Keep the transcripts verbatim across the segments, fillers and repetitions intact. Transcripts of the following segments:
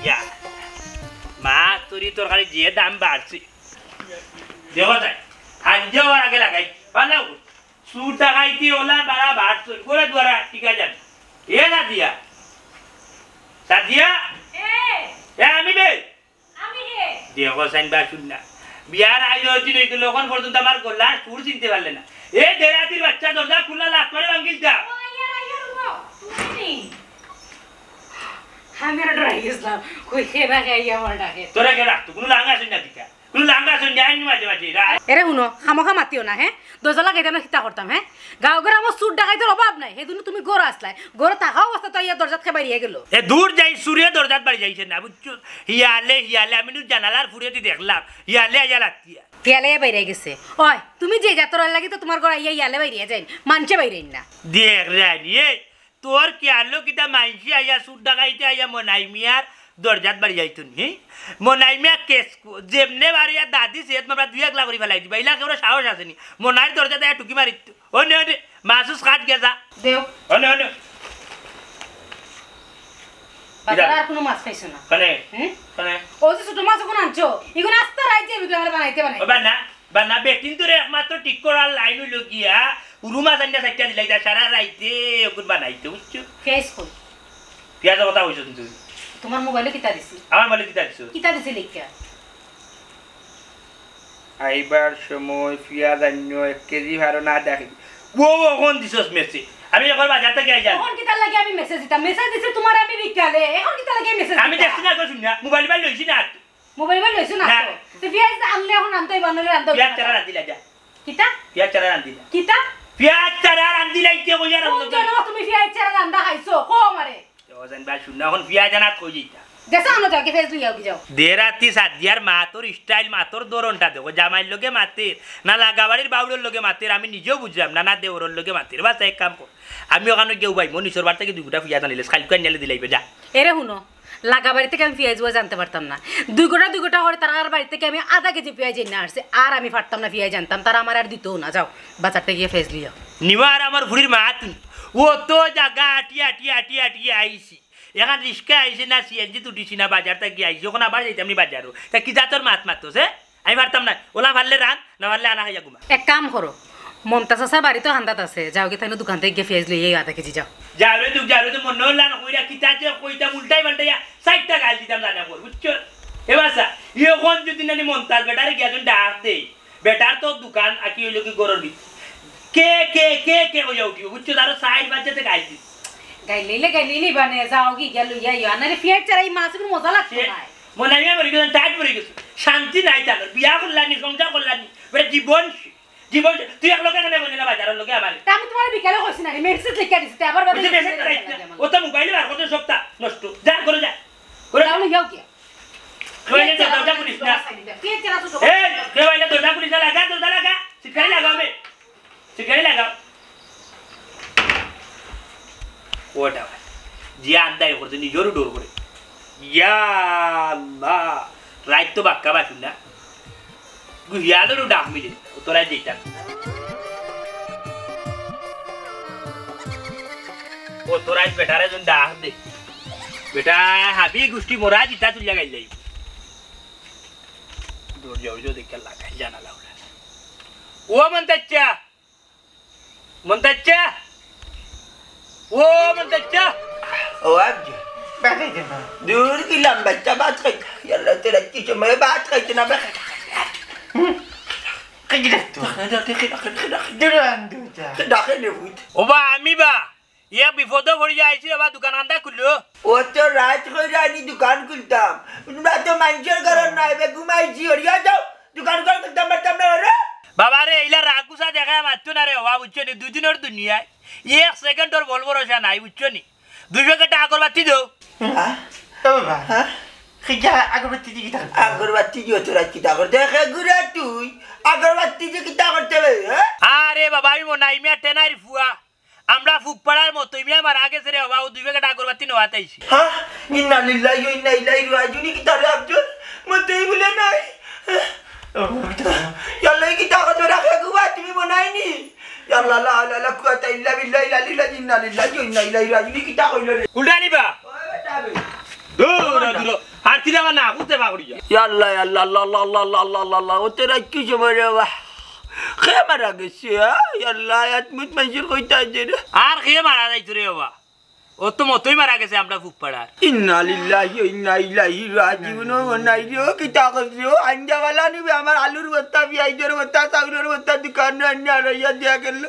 ইয়া, মাছ তুরি তরকারি যে দাম বাড়ছে। দেখো তাই, হাঞ্জা হওয়ার আগে লাগাই, পালাও। চুর ডাকাইতি ওলা বাড়া বাড়ছে, করে দুয়ারা টিকা যান। এ সাদিয়া, সাদিয়া, এ! এ আমি বে। আমি হে। দেখো সাইন বা শুন না। বিয়ার আগে ওই দিন ওই দিন অখন পর্যন্ত আমার গলার সুর চিনতে পারলে না। এ দেরাতির বাচ্চা দরজা খুললা লাত মারে ভাঙ্গিল যা। ও আইয়ার, আইয়ার, উঠো। তুমি নি? আমি আর ডরাই গেছিলাম। কই কে না কে আইয়া আমার ডাকে। তোরা কে রাখতো? কোনো লাঙ্গা শুন না কিতা? কোনো লাঙ্গা শুন না, আইন মাঝে মাঝে, রা- এরে হুনো, খামোখা মাতিও না, হে? দরজা লাগাইতাম না কিতা করতাম, হে? গাঁও গ্রামো চুর ডাকাইতর অভাব নাই, হেদিনও তুমি ঘরো আছলায়। ঘরো থাকা অবস্থাত তো আইয়া দরজাত কে বাইরিয়া গেলো। এ দূর যাই, চুরে দরজাত বাড়ি যাইছে না, বুঝছো? হিয়ালে, হিয়ালে, আমি নু জানালার ফুরেদি দেখলাম, হিয়ালে আইয়া লাত্তিয়া। হিয়ালে বাইরে গেছে। ওই, তুমি যে জাতর অইলার লাগি তো তুমার ঘরো আইয়া হিয়ালে বাইরিয়া যাইন, মানষে বাইরেইন না। দেখ রানী, এই তোর খিয়ালো কিতা মাইনষে আইয়া চুর ডাকাইতে আইয়া মনাই মিয়ার দরজাত বাড়ি যাইতো নি, হি? মনাই মিয়া কেস কো-, যেমনে বাড়িয়া দাদি সেত মামলা দুই একলা করি ফেলাই দিবা, ইলা কেউর সাহস আছে নি? মনাইর দরজাত আইয়া টুকি মারিত। অনে, অনে, মাসুস কাজ গেছা। দেও। অনে, অনে। বাজারো আর কুনু মাছ পাইছো না? কানে? হুম? কানে? ও যে ছোট মাছ অখন আনছো, ইগুন আস্তা রাইত যাইবো তুই আমার বানাইতে বানাইতে। ও বানা, বানা, বেটিন্তরে একমাত্র ঠিক করার লাইন অইলো গিয়া, উরু মাছ আনিয়া চাইরটা দিলাইতা, সারা রাইতে অগুন বানাইতে, বুঝছো? পিয়াজ কই? পিয়াজর কথা কইছো তুমি। তুমার মোবাইলো কিতা দিছি? আমার মোবাইলো কিতা দিছো? কিতা দিছি লেখিয়া? আইবার সময় পিয়াজ আনিও এক কেজি ভারো না দেখি। ও, ও, অখন দিছস মেসেজ। আমি অখন বাজার থাকি আইয়ার। অখন কিতার লাগি আমি মেসেজ দিতাম? মেসেজ দিছি তুমারে আমি বিকালে। অখন কিতার লাগি মেসেজ আমি দিতাম? দেখছি না, কই শুনি না। মোবাইল বার লইছি না। মোবাইল বার লইছো না না। তো? তো পিয়াজ আনলে অখন আনতে অইবো, আনলে আনতে অইবো। পিয়াজ চারা রান্ধিলা যা। কিতা? পিয়াজ চারা রান্ধিলা। কিতা? পিয়াজ চারা রান্ধিলা ইতে কইয়া না কোন বলতো। জন্ম তুমি পিয়াজ চারা রান্ধা খাইছো? কও আমারে। ও জান ভাই, শুন না, অখন পিয়াজ আনাত কই যাইতা? গেছে আনো যাও, কি ফেস লইয়াও কি যাও। দেরাতি সাদিয়ার মাতর স্টাইল, মাতর ধরনটা দেখো, জামাইর লগে মাতের, না লাগাবাড়ির বাউড়র লগে মাতের, আমি নিজেও বুঝলাম না, না দেওরর লগে মাতের। বাস এক কাম কর, আমি অখানো গিয়া উবাই, মনিষর বার থাকি দুই গুটা পিয়াজ আনিলে, খাইল কই আনিলে দিলাইবে, যা। এরে হুনো, লাগাবাড়ি থাকি আমি পিয়াজ উবাই আনতে পারতাম না। দুই গুটা, দুই গুটা করে তারার বাড়ি থাকি আমি আধা কেজি পিয়াজ এনে আনছি, আর আমি পারতাম না পিয়াজ আনতাম, তারা আমারে আর দিতও না। যাও, বাজার থাকি গিয়া পিয়াজ লইয়াও। নিমা আর আমার ফুড়ির মা তুমি, অত জাগা আটিয়া, আটিয়া, আটিয়া, আটিয়া আইছি। অখন রিক্সা আইছে না, সিএনজি তুটিছি না, বাজার থাকি আইছি, অখন আবার যাইতাম নি বাজারো। তা কি জাতর মাত মাতস, হে? আমি পারতাম না, অলা পারলে রান, না পারলে আনা খাইয়া ঘুমা। এক কাম করো, মমতাজ চাচার বাড়ি তো কান্দাত আছে, যাও গিয়া তাইনর দোকান থাকি গিয়া পিয়াজ লইয়া আইও আধা কেজি, যাও। যাও রে তুই, যাও রে তুই, মনো অইলো না কইরা কিতা যে কইতাম উল্টাই পাল্টাইয়া চাইরটা গাইল দিতাম জানা কর, বুঝছো? এ বাসা, অখন যদি নানি মমতাজ বেটারে গিয়া তুমি ডাক দেই, বেটার তো দোকান আকি অইলো কি গরর ভিতরে। কে, কে, কে, কে কইয়া উঠিবো, বুঝছো? তারও সাইড বাচ্চাতে গাইল দিস। গাইল লইলে, গাইল লইলে বানে, যাও গি, গিয়া লইয়া আইও। আনারে পিয়াজ চারা ই মাছ অগুন মজা লাগতো সে নায়। মনে হয় মরি গেছে, টাইট মরি গেছে। শান্তি নাই তার। বিয়া করলানি, সংসার করলানি। বেটা জীবন শেষ। জীবন শেষ। তুই এক লগে কেনে কইলি না বাজারর লগে আমারে? তা আমি তুমারে বিকালে কইছি না নি, মেসেজ লেখিয়া দিছি, তে আবার বাদে বুঝলি, মেসেজ মেসেজ করাইস না। লেখিয়া দিলাম। ও তো মোবাইল বার করতে সবটা নষ্ট। যা, ঘরো যা। ঘরো যা। যাও লইয়াও গিয়া। কেউ আইলে দরজা খুলিস না। পিয়াজ চারা তো সব এই, কেউ আইলে দরজা খুলিস না, লাগা, দরজা লাগা। সিটকারি লাগাও বে। সিটকারি লাগাও। ওটা ভাই। যে আন্দাই করছে, নিজেরও ডর করে। ইয়া আল্লাহ। রাইত তো বাক্কা বাসুন না। গুহিয়ালেরও ডাক মিলে। ও তোরা যেটা। ও তোরা বেটারে জন ডাক দে। বেটা হাবি গুষ্টি মরা জিতা তুলিয়া গাইল যাইব। দরজা উজো দেখে লাগাই জানালা উলা। ও মন্তাচ্চা! মন্তাচ্চা! ও মন্তাচ্চা! ও আব্জু, বাঁচাইতে না। দূর কি লম্বা চা ভাত খাইতে। ইয়াল্লা, তোরা কি সময় ভাত খাইতে না, বেটা? হুম? কি ডাকতো? ডাকে, ডাকে, ডাকে, ডাকে, ডাকে। দূর আন, দূর যা। ডাকে নে ভূত। ও বা, আমি বা। ইয়া বিপদো পড়িয়া আইছি রে বা, দোকান কান্দা খুললো। ও তো রাইত কইরা আনি দোকান খুলতাম। তোমরা তো মাইনষর ঘরর নায়, বে ঘুমাইছি, হরিয়া যাও। দোকান উকান খুলতাম পারতাম না, ওরে। বাবা রে, ইলা রাগ গুছা দেখায় মাততো না রে, হবা, বুঝছো নি? দুই দিনর দুনিয়ায় এক সেকেন্ডর বল ভরসা নাই, বুঝছো নি? দুই প্যাকেট আগরবাতি দেও। হ্যাঁ? ও বাবা, হ্যাঁ? কিতা আগরবাতি দি কিতা করতে? আগরবাতি দি অত রাইত কিতা করতে? দেখে ঘুরে তুই, আগরবাতি দি কিতা করতে বে, হ্যাঁ? আরে বাবা, আমি মনাই মিয়া টেনাইর ফুয়া। আমরা ফুকপাড়ার মতই মিয়া মারা গেছে রে বাবা, ও দুই প্যাকেট আগরবাতি নেওয়াত আইছি। হ্যাঁ? ইন্না লিল্লাহি ওয়া ইন্না ইলাইহি রাজিউন। ই কিতা রে আব্দুল? মতই বলে নাই। ও বাবা, কিতা? ইয়াল্লা, ই কিতা কথা রাখে গুবা, তুমি বানাইনি? ইয়াল্লা, লা হাওলা ওয়ালা কুওয়াতা ইল্লা বিল্লাহিল আলিয়্যিল আযীম। ইন্না লিল্লাহি ওয়া ইন্না ইলাইহি রাজিউন। ই কিতা কইলো রে? উল্টা নিবা? ওই বেটা বে। দূর, দূর। আর কিলা বা না, হুতে বা করিয়া। ইয়া আল্লাহ, ইয়া আল্লাহ, আল্লাহ, আল্লাহ, আল্লাহ, আল্লাহ, আল্লাহ, আল্লাহ, ও তো রাইত কি সময় রে বা? কে মারা গেছে, হ্যাঁ? ইয়া আল্লাহ, আত মুত মানষর কইতা আছে রে। আর কে মারা যাইতো রে বাবা? ও তো মতই মারা গেছে আমরা ফুকপাড়ার। ইন্না লিল্লাহি ওয়া ইন্না ইলাইহি রাজিউন। ও নাই রে, ও কিতা করছে? ও আঞ্জাওয়ালা নিবে আমার আলুর বস্তা, পিয়াইজর বস্তা, চাউলর বস্তা দোকানো আনিয়া হারাইয়া দিয়া গেল।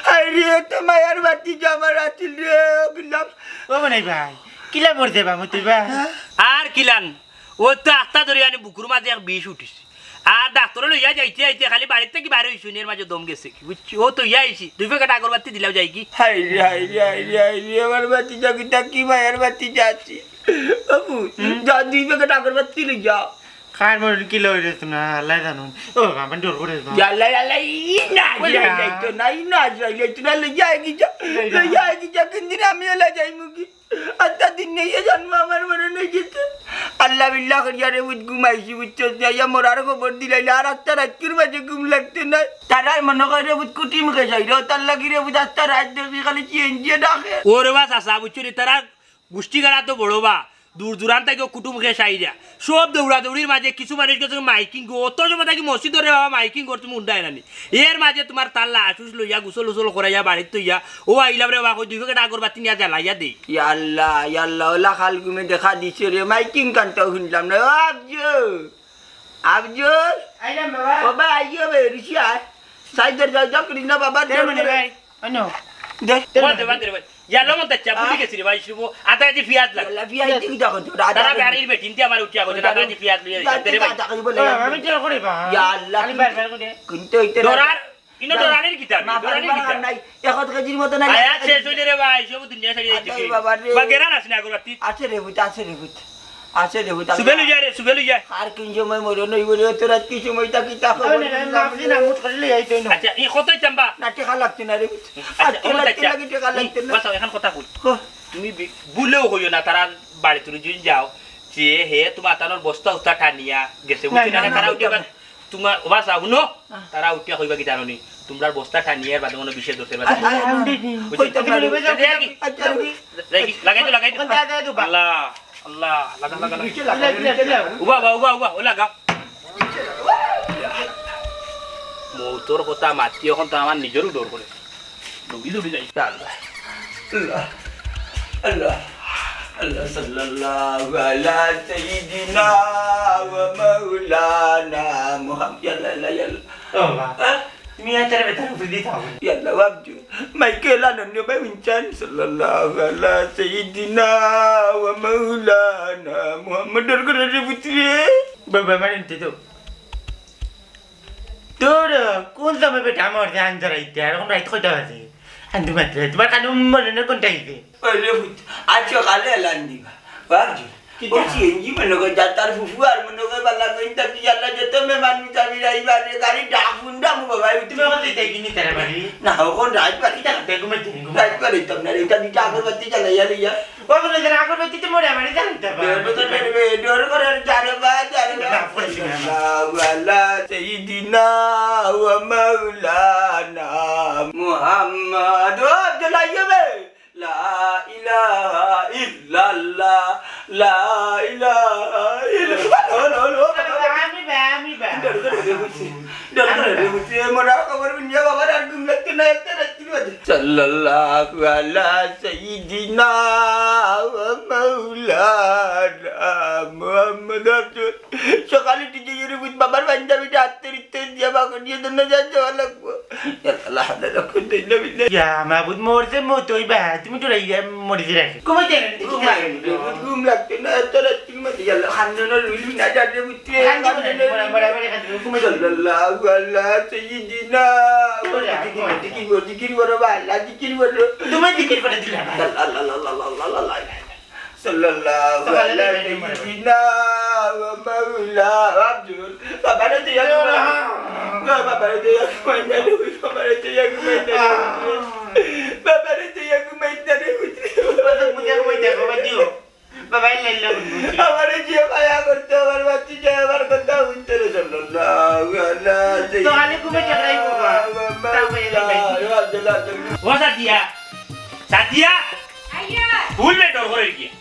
হায় রে, ও তো মায়ার ভাতিজা আমার আছিল রে, ও কিলা। ও মনাই ভাই, কিলা মরছে বা মতি বা? আর কিলান, ও তো আস্তা ধরি আনি বুকুর মাঝে এক বিষ উঠিছে। আর ডাক্তরে লইয়া যাইতে যাইতে খালি বাড়ির থাকি বার হইছইন, এর মাঝে দম গেছে কি, বুঝছো? ও তো ইয়া আইছি, দুই প্যাকেট আগরবাতি দিলাও যাই কি? হায় রে, হায় রে, হায় রে, হায় রে, আমার ভাতিজা কিতা কি মায়ার ভাতিজা আছে। বাবু, হুম? যাও দুই প্যাকেট আগরবাতি লই যাও। কার মরণ কিলা অইরে তো না, আল্লাহ জানইন। ও বাবা, আমার ডর করে তো। ইয়া আল্লাহ, ইয়া আল্লাহ, ই না, ওই ইয়া না। আল্লাহ, তো না, ই না, আল্লাহ, তো না, লইয়া আই গিয়া, লইয়া আই গিয়া, কোন দিন আমি ওলা যাইমু কি? আচ্ছা, দিন নেই, এ জন্ম আমার মরণ অই গেছে। আল্লাহ বিল্লাহ করিয়া রে বুঝ ঘুমাইছি, বুঝছো? যাইয়া মরার খবর দিলাইলে আর আস্তা রাইতকুর মাঝে ঘুম লাগতো নায়। তারার মনে করে বুঝ কুটি মুখে যাই রে, তার লাগি রে বুঝ আস্তা রাইত দেখি খালি সিএনজি ডাকে। ওরে বা চাচা, বুঝছো নি, তারা গুষ্টি গাড়া তো বড় বা, দূর দূরান্ত থাকি কুটুম খেশ আইরা। সব দৌড়াদৌড়ির মাঝে কিছু মানুষ গেছে মাইকিং গো, অত সময় থাকি মসজিদর রে বাবা মাইকিং করতে মুন্ডায় নানি। এর মাঝে তোমার তার লাশ উশ লইয়া গোসল উসল করাইয়া বাড়িত থইয়া, ও আইলাম রে বাবা, কই দুই প্যাকেট আগরবাতি নিয়া জ্বালাইয়া দেই। ইয়া আল্লাহ, ইয়া আল্লাহ, ওলা খাল ঘুমে দেখা দিছে রে, মাইকিং কানটাও শুনলাম না। ও আব্জু, আব্জু, আইলাম বাবা। বাবা, আইও বে, ঋষি আয়। সাইডের যাও, যাও, করিস না বাবা, তে দে, মনে দে। ভাই, অন্য। দে। তে বাদ দে, মনে। বাদ দে রে ভাই। ইয়া লমন তাচ্চা, ভুলি গেছি রে ভাই, শুভ। আধা কেজি পিয়াজ লাগ। আল্লাহ, পিয়াজ দিয়ে দেখো তো, আধা তারা কেজি। বাড়ির বেটিন্তে আমার উঠিয়া কইছে, আধা কেজি পিয়াজ লইয়া যাইতে রে ভাই। ও, আমি তো করে বা। ইয়া আল্লাহ, খালি বার বার করে। কিন্তু ওইটা না। ডরার, ইনো ডরানির কিতা? মা, ডরানির কিতা? নাই। এক কেজির মতো নাই। আয়া শেষ হইলে রে ভাই, সব দুনিয়া ছাড়ি আইতে আরে কি? বাবা রে। বা গেরান আছে না আগরবাতি? আছে রে পুত, আছে রে পুত। আছে রে পুত। সুবে লইয়া রে, সুবে লইয়া। আর কোন সময় মরণ অইবো রে, তোরা কি সময় তা কিতা খবর? আরে না, না, না, না, মুখ করে লইয়া আইতে না। আচ্ছা, ই কত চাম্বা? না, টেকা লাগতো না রে পুত। আচ্ছা, আর ও টেকা চাচা। লাগতো না, টেকা লাগতো না। বাস, এখন কথা কই। হ। তুমি বি-, ভুলেও কইও না, তারা বাড়িত তুমি যদি যাও, যে হে তোমার তানোর বস্তা উস্তা টানিয়া গেছে, না, বুঝছো না, না, না, তারা না, উঠে না। তোমার, ও বাসা, হুনো, আহ। তারা উঠিয়া কইবা কিতা জানো নি? তোমরার বস্তা টানিয়া এর বাদে মনে বিষে ধরতে পারে। আ, আ, আ, বুঝছো? কইতে পারে। আচ্ছা, আচ্ছা। লাগাই তো, লাগাই তো। কোনটা লাগাই তো বা? আল্লাহ, আল্লাহ, লাগা, লাগা, লাগা। নিচে লাগা, নিচে লাগা। উবা, উবা, উবা, উবা, ও লাগা। মৌতর কথা মাতি এখন তো আমার নিজেরও ডর করে। দৌড়ি দৌড়ি যাই। আল্লাহ, আল্লাহ, আল্লাহ, আল্লাহ, সাল্লাল্লাহু আলা সাইয়্যিদিনা ওয়া মাওলানা মুহাম্মদ। ইয়া আল্লাহ, ইয়া আল্লাহ, ইয়া আল্লাহ। ও বাবা, হ্যাঁ? তুমি এত বেতার উপরে দিতে হবে। ইয়া আল্লাহ, বাপ জু, মাইকে লানো নিও ভাই উঞ্চান। সাল্লাল্লাহু আলা সাইয়্যিদিনা ওয়া মাওলানা মুহাম্মদ। ডর করে রে পুত্রে। বাবা, আমার এনতে তো। তোর কোন সময় বেটা আমার যে আঞ্জারা ইতে, আর এখন রাইত কয়টা বাজে? আন্দু মাত্র, তোমার কানে মনে নেই কোনটা আইছে? ওই রে পুত, আজ সকালে এলান দিবা। বাবজি, কিতা? ও সিএনজি মনে কর, যা তার ফুফু আর মনে কর, বালা কইন, তা কি আল্লাহ যত মেহমান মুসাফির আইবা রে, গাড়ি ডাক হুন্ডা মু বাবা, তুমি ওখান থেকে কিনি তারা বাড়ি? না, ওখান রাজবাড়ি। কিতা করতে ঘুমাইতে? ঘুমাইতে। রাজবাড়ি তো না রে, এটা দিকে আগরবাতি জ্বালাইয়া লইয়া। ও বলে, "যারা আগরবাতি তো মরে আমার জানতে পারে।" ডর করে, ডর করে, ডর করে, যারে বা, যারে বা। না, পড়ছি না। সাল্লাল্লাহু আলা সাইয়্যিদিনা ওয়া মাওলানা মুহাম্মদ। ও, জ্বালাইও বে। লা ইলাহা ইল্লাল্লাহ, লা ইলাহা ইল্লাল্লাহ। ও, ও, ও, ও, বাবা, আমি বা, আমি বা। ডর করে রে বুঝছি। ডর করে রে বুঝছি। এ মরা খবর বুঝিয়া বাবার আর ঘুম লাগতো না, একটা রাত্রি বাজে। সাল্লাল্লাহু আলা সাইয়্যিদিনা ওয়া মাওলানা মুহাম্মদ আব্দুল। সকালে টিকে গিয়ে বুঝ বাবার পাঞ্জাবিটা হাতে রিখতে দিয়া বাকর দিয়ে জন্য যা যাওয়া লাগবো। ইয়া আল্লাহ, হাওলা ওয়ালা কুওয়াতা ইল্লা বিল্লাহ। ইয়া মাবুদ, মরছে মত ওই বা, তুমি তো রাইয়া মরে যে রাখে। ঘুমাইতে না, ঘুমাই, ঘুম লাগতো না, এত রাত ঘুমাইতে গেল। খান্দনের রুইল না যাতে বুঝতে। খান্দনের রুইল। সাল্লাল্লাহু আলা সাইয়্যিদিনা। জিকির করো, জিকির করো, বা আল্লাহ, জিকির করো। তুমি জিকির করে দিলে। আল্লাহ, আল্লাহ, আল্লাহ। সাল্লাল্লাহু আলা সাইয়্যিদিনা ওয়া মাওলানা আব্দুল। বাবারে দিয়া ঘুমাই। বাবারে দিয়া ঘুমাই না রে, বাবারে দিয়া ঘুমাই না রে। বাবারে দিয়া ঘুমাই না রে। বাবা, মুখে ঘুমাই দেখো, বাবা দিও। বাবা, এই লাইন লাগুন বুঝি। আমারে যে মায়া করতে, আমার বাচ্চি যায়, আমার কথা শুনতে রে, সাল্লাল্লাহু আলা তো খালি ঘুমে ঠেকরাই বাবা। তাও এই লাইন লাগুন। ও সাদিয়া, সাদিয়া! আইয়া! ভুল বে ডর করে গিয়া।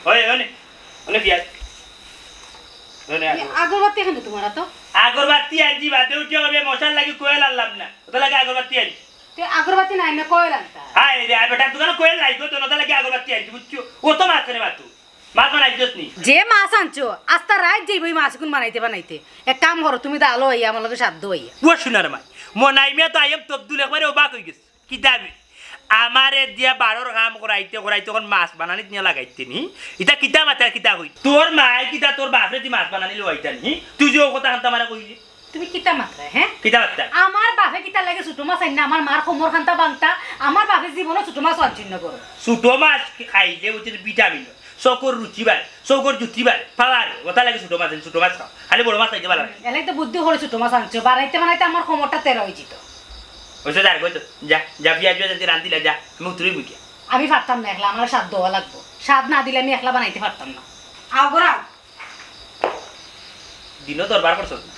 ওই, ওনে, ওনে পিয়াজ। ওনে আগর-, আগরবাতি এখানে তোমার তো? আগরবাতি আনছি, বাদে উঠিয়া কইবে, "মশার লাগি কোয়েল আনলাম না।" ওটা লাগে আগরবাতি আনছি। তে আগরবাতি নাই না, কোয়েল আনতা? হায় রে, আর বেটার দোকানো কোয়েল নাই গো, তো ওটা লাগে আগরবাতি আনছি, বুঝছো? ও তো মাছ করে মাতু। মাছ বানাইছস নি? যে মাছ আনছো, আস্তা রাইত যাইবো এই মাছ এখন বানাইতে বানাইতে। এক কাম করো, তুমি তো আলো আইয়া, আমার লগে সাধ্য আইয়া। ও সোনার মাই, মনাই মিয়া তো আইয়াম তবদুল একবারে অবাক হয়ে গেছে। কিতা বে? আমারে দিয়া বারোর কাম করাইতে করাইতে তখন মাছ বানানিত নিয়া লাগাইতে নি? ইতা কিতা মাতার কিতা কই? তোর মায় কিতা তোর বাপরে দি মাছ বানানি লওয়াইতা নি? তুই যে ও কথা হান্তা মারা কইলি? তুমি কিতা মাতরায়, হে? কিতা মাতরায়? আমার বাপে কিতা লাগে ছোট মাছ আইন না, আমার মার কোমর খান্তা বাংতা, আমার বাপে জীবনে ছোট মাছ আনছিল না গরো। ছোট মাছ কি খাইলে ওই যে ভিটামিন, চকুর রুচি বাড়ে, চকুর জুতি বাড়ে, পাওয়ার, ওটা লাগে ছোট মাছ আইন, ছোট মাছ খাও। খালি বড় মাছ খাইতে ভালা লাগে। এলাই তো বুদ্ধি করে ছোট মাছ আনছো, বানাইতে বানাইতে আমার কোমরটা তেরা হয়ে যেত। ওই তো যার কই তো, যা, যা, পিয়াজ পিয়াজ আনতে রান্ধিলা, যা, আমি উতরই মুখে। আমি পারতাম না একলা, আমার সাধ্য হওয়া লাগবো। সাধ না দিলে আমি একলা বানাইতে পারতাম না। আও গো, আও। দিনও দরবার করছস না।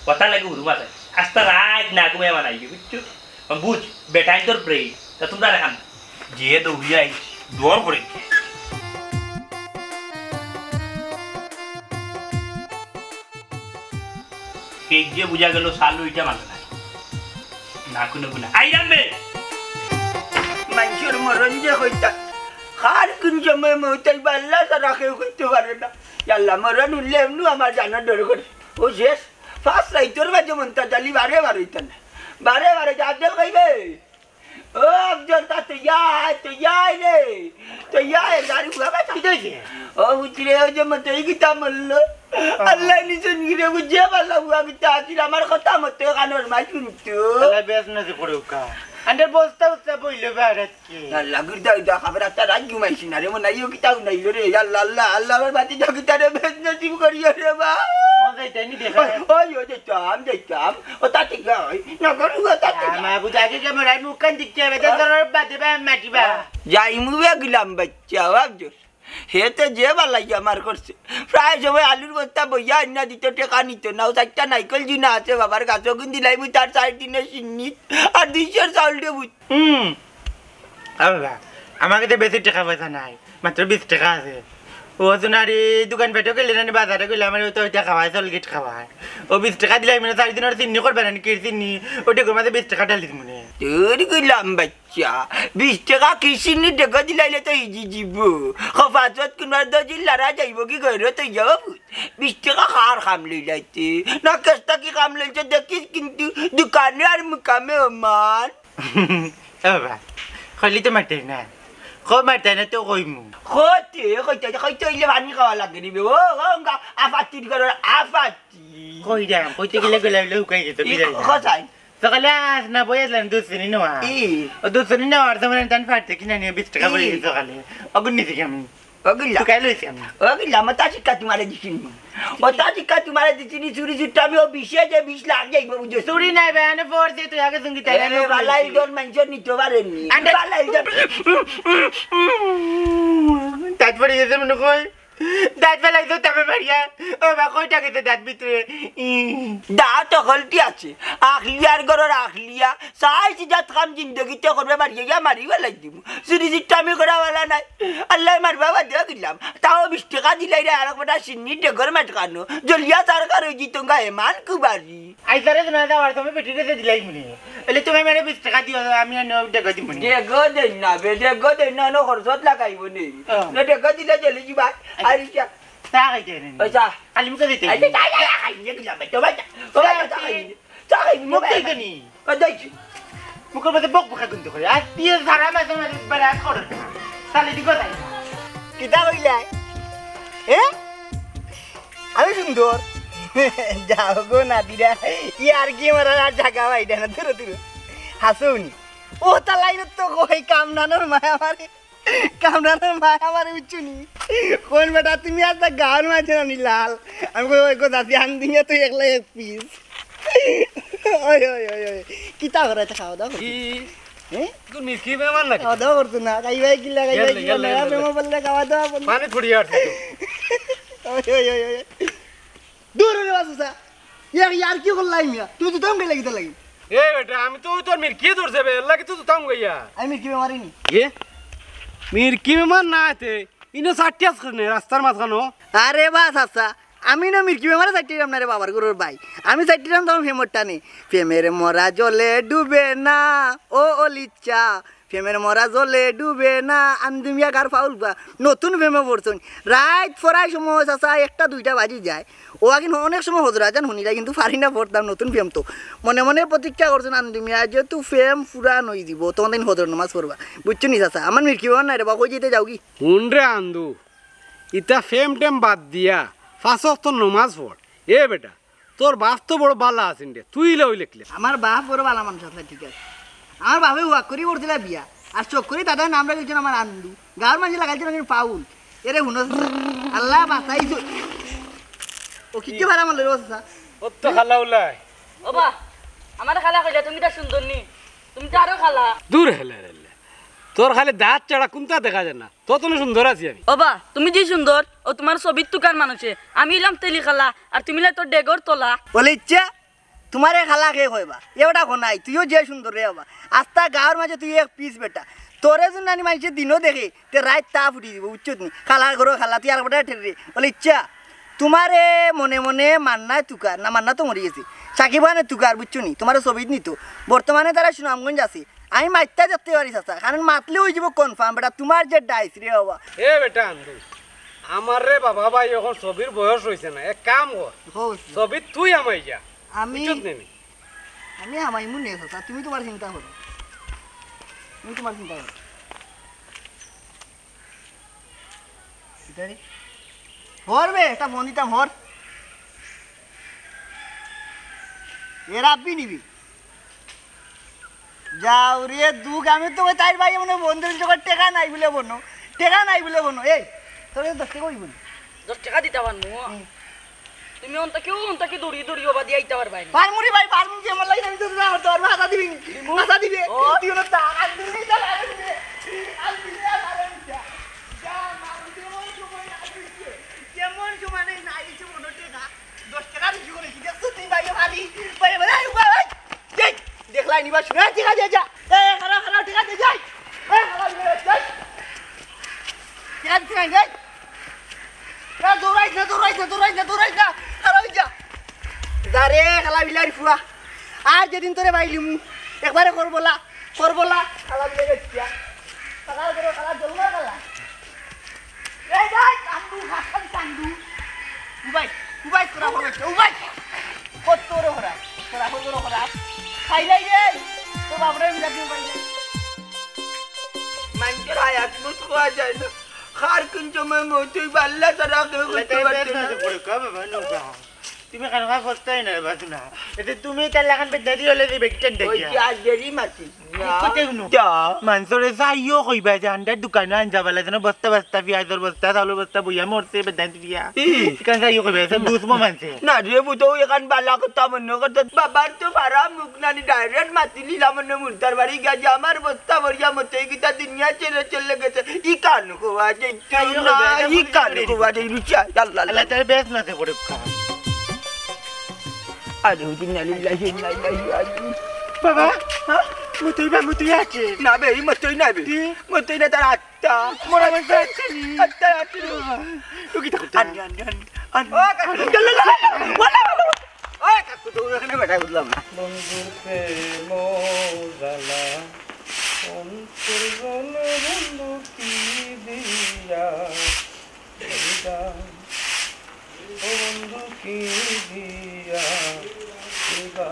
কথা লাগে হুরু মাথায়। আস্তা রাইত না ঘুমাইয়া বানাইবি, বুঝছো? বুঝ, বেটাইন তোর ব্রেইন। তা তোমরা রেখান। যে দৌড়িয়া আইছি, দৌড় করে। কেক যে বুঝা গেল, সালু ইটা মানো না। না কোনো গুণা। আইরাম বে। মানুষের মরণ যে হইতা, কার কোন সময় মৌত আইবা, আল্লাহ ছাড়া কেউ কইতে পারে না। আল্লাহ, মরণ উঠলে এমনু আমার জানার ডর করে। ও শেষ, ফার্স্ট রাইতর মাঝে মনটা জালি বারে বার হইতা না। বারে বারে যে আফজল কইবে, "ও আফজল, তা তো ইয়াই, তো ইয়াই রে, তো ইয়াই, গাড়ি ঘোড়া বাঁচা।" কি হইছে? ও উঠলে ওই যে মতো এই গীতা মরল। আল্লাহ নিচন গিরে বুঝে পারলাম, ও আমি তো আসিল আমার কথা মতো কানোর মাই শুনতো। তাহলে বেশ না যে করে উকা। আন্ডার বস্তা উস্তা বইল বেড়াত কি? আল্লাহ, গুরু দাও, দাও, খাবার একটা রাত ঘুমাইছি না রে, মনে হয় ও কিতাও নাই রে। আল্লাহ, আল্লাহ, আল্লাহ, আমার বাতি দাও, কিতা রে, বেশ নসিব করিও রে বা। ও যাইতাই নি দেখা। ওই, ওই, ও যাইতাম, যাইতাম। ও তাতে গই, না করু, ও তাতে গই। মা বুঝা আগে কেমন রাই মুখ কান দিকে, বেটা ধরার বাদে বা মাটি বা। যাই মুবে গেলাম বাচ্চা, ও আফজল। হে তো যে বালাই আমার করছে। প্রায় সময় আলুর বস্তা বইয়া আইনা দিত, টেকা নিত না। ও চারটা নাইকল জিনা আছে বাবার গাছ, ওগুন দিলাই মুই তার চার দিনের সিন্নি। আর দুইশোর চাউল দিয়ে বুঝ। হুম। আ বাবা, আমার কাছে বেশি টেকা পয়সা নাই, মাত্র বিশ টেকা আছে। ও সোনারি দোকান পেটও গেলে না, বাজারে গেলে আমার তো ওইটা খাওয়ায়, সলগেট খাওয়ায়। ও বিশ টেকা দিলাই মানে চার দিনের সিন্নি করবে না, কি সিন্নি? ওটা করে মাঝে বিশ টেকা ঢালি মনে। তোর গুলাম বাচ্চা। চা, বিশ টেকা কিসিনি টেকা দিলাইলে তো ইজি দিব। খফাজত কুনবার দজিল লড়া যাইব কি করে তো যাও? বিশ টেকা কার কাম লইলাইতে? না কেসটা কি কাম লইছে দেখিস কিন্তু দোকানে আর মুকামে ওমান। এ বাবা, কইলি তো মারতে না। কো মারতে না তো কইমু। কইতে, কইতে, কইতে অইলে পানি খাওয়া লাগে নি বে। ও, ও, আফাতির ঘরর আফাতি। কই দাম? কইতে গেলে গলা হইলে হুকাই যেত, ই, কি জানি। কসাই? সকালে আস না বই আসলাম দুধ চিনি নেওয়া। ই। ও দুধ চিনি নেওয়ার সময় তান ফাটতে কিনা নিয়ে বিশ টেকা পড়ে ই। গেছে সকালে। অগুন নিছি কি আমি? অগুলা। তুই কাইল হইছি আমি। অগুলা, আমার তা শিক্ষা তোমারে দিছিনি। ও তা শিক্ষা তোমারে দিছিনি, চুরি চুরটা আমি ও বিশে যে বিশ লাখ যাইব, বুঝছো? চুরি নাই ভাই, এনে পড়ছে তুই আগে সঙ্গীত এ, আগে বালাই দর মানুষের নিতে পারেনি। আন্ডা- বালাই দর। তারপরে এসে মনে কয়, দাঁত ফেলাই তো তবে মারিয়া। ও বা, কয়টা গেছে দাঁত ভিতরে? ই। দাঁত হকলটি আছে। আখলিয়ার ঘরর আখলিয়া। সাইজ জাত কাম জিন্দগিতে করবে মারিয়া গিয়া মারি ফেলাই দিমু। চুরি চিট্টামি করা ওয়ালা নাই। আল্লাহ মারবা বাদে গেলাম। তাও বিশ টেকা দিলাই রে, আর একটা সিন্নি ডেগর মাটকানো। জলিয়া তার কারো জিতঙ্গা এমান কুবারি। আইসারে তো না যাওয়ার সময় বেটি রেখে দিলাই মনে। এলে তুমি মানে বিশ টেকা দিও, আমি আর নয় টাকা দিব মনে। ডেগো দেন না, বে, ডেগো দেন না, অনো খরচত লাগাইব নি। হ্যাঁ। না, ডেগো দিলে চলে যাবা। আর ইটা। চা খাইতে নি? ওই চা। খালি মুখে দিতে। এই যে চা, চা, চা, খাই, নিয়ে গেলাম, ভাই, তোমার চা। তোমার চা খাই। চা খাই, মুখ মুখ খাই। দিতে নি? ও, যাইছি। মুখের মধ্যে বক বকা কিন্তু করে। আর দিয়ে সারা মাসে মাসে বেড়া করে। তাহলে দিকে যাই। কিতা কইলাই? এ? আমি সুন্দর। যাও গো নাদিরা, ইয়ার কি মারার আর জাগা পাইতা না, দূরো দূরো। হাসুনি। ও তা লাইনত তো কই কামনানোর মায়া মারে। কামনানোর মায়া মারে উচ্চুনি। কোন বেটা তুমি আর তা গান মাঝে নানি লাল। আমি কই ওই কথা ধ্যান দিয়া তুই একলা এক পিস। ওই, ওই, ওই, ওই। কিতা করে তো খাওয়া দাওয়া করতে? হ্যাঁ? তুই মিষ্টি মেহমান নাকি? খাওয়া দাওয়া করতো না। খাইবাই কিলা, খাইবাই কিলা, নয়া প্রেম বললে খাওয়া দাওয়া বন্ধ। পানি ফুড়ি আর তুই। ওই, ওই, ওই, ওই। দূর রে বাসুসা। ইয়ার, ইয়ার কি করলাই মিয়া? তুমি তো তাম গেলে কিতা লাগি? এ বেটা, আমি তো তোর মিরকি ধরছে বে, এর লাগি তো তাম গইয়া। আমি মিরকি বেমারি নি? এ? মিরকি বেমার না তে। ইনো চাইট্টাছ কেনে রাস্তার মাঝখানো? আরে বা চাচা, আমি না মিরকি বেমারে চাইট্টাইরাম না রে বাবার ঘরর ভাই। আমি চাইট্টাইরাম তখন প্রেমর টানে। প্রেমের মরা জলে ডুবে না, ও অলিচ্ছা। প্রেমের মরা জলে ডুবে না, আন্দুমিয়া গার ফাউল বা। নতুন প্রেমে পড়ছইন। রাইত ফরাই সময় চাচা একটা দুইটা বাজি যায়। ও আগে অনেক সময় হজর আজান হুনিলা, কিন্তু পারি না পড়তাম, নতুন প্রেম তো। মনে মনে প্রতীক্ষা করছইন আন্দুমিয়া, যেহেতু প্রেম পুরান অই দিব, তখন দিন হজর নামাজ পড়বা। বুঝছো নি চাচা? আমার মিরকি বেমার নাই রে বা, কই যাইতে যাও কি? হুন রে আন্দু, ইতা প্রেম টেম বাদ দিয়া পাঁচ ওয়াক্ত নমাজ পড়। এ বেটা, তোর বাপ তো বড় বালা আছইন রে, তুই ইলা অইলে কিলা? আমার বাপ বড় বালা মানুষ আছে, ঠিক আছে। আমার বাপে ওয়াক করি করছিলা বিয়া, আর চোখ করি দাদার নাম রাখিলছইন আমার আন্দু। গাঁওর মানষে লাগাইছে নাকি পাউল। এরে হুনো, আল্লাহ বাঁচাইছো। ও কি কি ভাড়া মারলো রে বাচ্চা? ও তো খালা উলাই। ও বা, আমার খালা কইলা তুমি তো সুন্দর নি, তুমি তো আরো খালা। দূর হেলে রে লে। তোর খালি দাঁত ছাড়া কুনটা দেখা যায় না। তত না সুন্দর আছি আমি। ও বা, তুমি যে সুন্দর, ও তোমার ছবির তুকার মানুষে। আমি ইলাম তেলি খালা, আর তুমি ইলা তোর ডেগর তলা। বলে ইচ্ছা, তোমারে খালা কে কয় বা? এ বেটা কো নাই, তুইও যে সুন্দর রে বাবা। আস্তা গাঁওর মাঝে তুই এক পিস বেটা। তোরে যদি নানি মানষে দিনও দেখে, তে রাইত তা ফুটি দিব, বুঝছত নি? খালার ঘরো খালা, তুই আর বেটা ঠের রে। বলে ইচ্ছা, তোমারে মনে মনে মান্নায় তুকার, না মান্না তো মরি গেছে, সাকিব খানে তুকার, বুঝছো নি? তোমারে ছবিত নিত। বর্তমানে তারা সুনামগঞ্জ আছে। আমি মাইত্তা দেখতে পারি চাচা, কারণ মাতলে অই যাব কনফার্ম, বেটা তোমার যে ডাইস রে বাবা। এ বেটা আন্দু, আমার রে বাবা ভাই, এখন ছবির বয়স অইছে না, এক কাম কর, ছবিত তুই হামাই যা। আমি বুঝছত নি? আমি হামাইমু নে চাচা, তুমি তোমার চিন্তা করো, তুমি তোমার চিন্তা করো। ইতারে। হর বে, এটা ফোন দিতাম, হর। এ রাব্বি নিবি। যাও রে দুঃখ, আমি তো ওই তাইর ভাই মনে বন্ধু জগৎ টেকা নাই বলে বনো, টেকা নাই বলে বনো। এই, তোর কাছে দশ টেকা অইব নি? দশ টেকা দিতা পারমু? হুম। তুমি অন্তা কেউ অন্তা কি দৌড়ি দৌড়ি ওবা দিয়া আইতা পারবায় নি? পারমু রে ভাই, পারমু। যে আমার লাগি আমি তো না করতে পারবো, হাতা দিবি নি? দিমু। হাতা দিবে। ও। তুই হলো তা, আর দিবি নি, তাহলে আর দিবি নি। আর দিবি নি, আর দিবি নি। যা, মারু, যেমন সময় না দিছে, যেমন সময় নেই, না দিছে মনে টেকা। দশ টেকা বেশি করে কি দেখছো তুই ভাই, ভাবি? ভাই, ভাই, ভাই, ভাই। এই, দেখলাই নিবা, শুনে, ঠিক আছে, যা। এই, খারাপ, খারাপ, ঠিক আছে, যাই। এই, খারাপ, ঠিক আছে, যাই। ঠিক আছে, ঠিক আছে, যাই। না, দৌড়াইস না, দৌড়াইস না, দৌড়াইস না, দৌড়াইস না। খারাপ হয়ে যা। যা রে, খালা বিলার ফুয়া। আর যেদিন তোরে বাইলিমু, একবারে করবলা, করবলা, খালা বিলার গেছিয়া। খালা করে, খালা জলমা খালা। এই যাই, কান্দু, হাসান কান্দু। উবাই, উবাই, তোরা হরে, উবাই। কত তোরে হরা, তোরা হরে হরা। খাইলাই রে, তোর বাপরে মিলা দিও পাইলাই। মানষর হায়াত মুত খাওয়া যায় না। খার কোন সময় মত হইব আল্লাহ ছাড়া কেউ করতে পারছে না। তুমি খান খা করতেই না, বাস না। এতে তুমি তার লাখান বেদারি হলে যে বেটিটান ওই দেখিয়া। কি আর দেরি মাতি? না। কোথায় হুনো? যা। মানষরে যাইও কইবা যে আন্ডার দোকানো আনজা বালা যেন বস্তা বস্তা, পিয়াজর বস্তা, চাউলর বস্তা বইয়া মরছে বেদান দিয়া। ই। ইখান যাইও কইবা, এসব দুসমো মানষে। না রে, বুঝো, এখান বালা কথা মনে করতে। বাবার তো ফারা মুখ নানি direct মাতি নিলাম মনে মুর্দার বাড়ি গিয়া যে আমার বস্তা ভরিয়া মতো এই কিতা দুনিয়া ছেড়ে চলে গেছে। ই কান খোয়া যে যাইও না, কইবা, এটা ই বলি কান করে খোয়া যে রুচি আয়। আল্লাহ, আল্লাহ। আল্লাহ তাআলা বেহেশত নসিব করুক। আরে, ইন্না লিল্লাহি ওয়া ইন্না ইলাইহি রাজিউন। বাবা, হ্যাঁ? মতই বা মতই আছে। না বে, ই মতই না বে। কি? মতই না, তার আত্মা। মরা মতই আছে নি? আত্মা আছে রে বাবা। তুই কি তা করতে? আন, আন, আন, আন। ও, কাকু। লা, লা, লা, লা, লা, লা। ওই কাকু, তো ওখানে বেটা বুঝলাম না। বন্ধুর প্রেম জ্বালা, অন্তর জ্বলে বন্ধু কি দিয়া। ও বন্ধু কি দিয়া দিবা?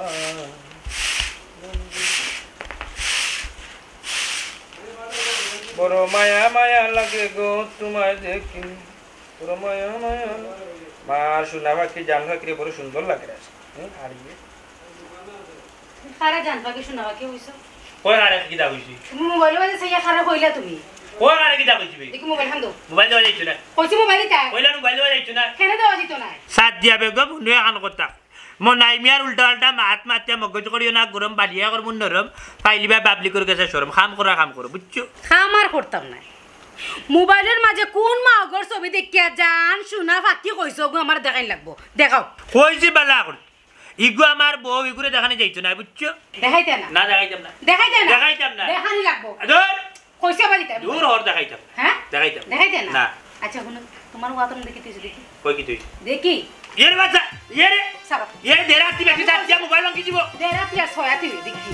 বড় মায়া মায়া লাগে গো তোমায় দেখি, বড় মায়া মায়া। মার সোনা পাখি, জান পাখি রে, বড় সুন্দর লাগে রে। হুম, আর ইয়ে? কারে জান পাখি, সোনা পাখি কইছো? কই কারে কিতা কইছি? তুমি মোবাইল বাজে চাইয়া কারে কইলা তুমি? কই কারে কিতা কইছি বে? দেখি মোবাইল খান দাও। মোবাইল দেওয়া যাইতো না। কইছি মোবাইল দিতা। কইলা মোবাইল দেওয়া যাইতো না। কেনে দেওয়া যাইতো না? সাত দিয়া বেগম, হুনো এখান কথা। মনাই মিয়ার উল্টা পাল্টা মাত মাতিয়া মগজ করিও না, গরম বালিয়া করমু নরম। পাইলিবা পাবলিকর গেছে শরম। কাম করা কাম করো, বুঝছো? কাম আর করতাম না। মোবাইলর মাঝে কোন মাগর ছবি দেখিয়া জান সোনা পাখি কইছো গো, আমার দেখাইন লাগবো। দেখাও। কইছি বালা করি। ইগু আমার বউ, ইগুরে দেখানি যাইতো না, বুঝছো? দেখাইতে না। না, দেখাইতাম না। দেখাইতে না। দেখাইতাম না। দেখানি লাগবো। ধুর। কইছে আবার দিতে। দূর হর, দেখাইতাম না। হ্যাঁ? দেখাইতাম না। দেখাইতে না। না। আচ্ছা, হুনো, তুমার ওয়াতন দেখি তুই দেখি। কই কি তুই? দেখি। ইয়ে রে বাচ্চা, ইয়ে রে। সারা। ইয়ে রে, দেড় রাতি বেশি চাচ্ছি, মোবাইল ভাঙি দিব। দেড় রাতি আর ছয় রাতি দেখি।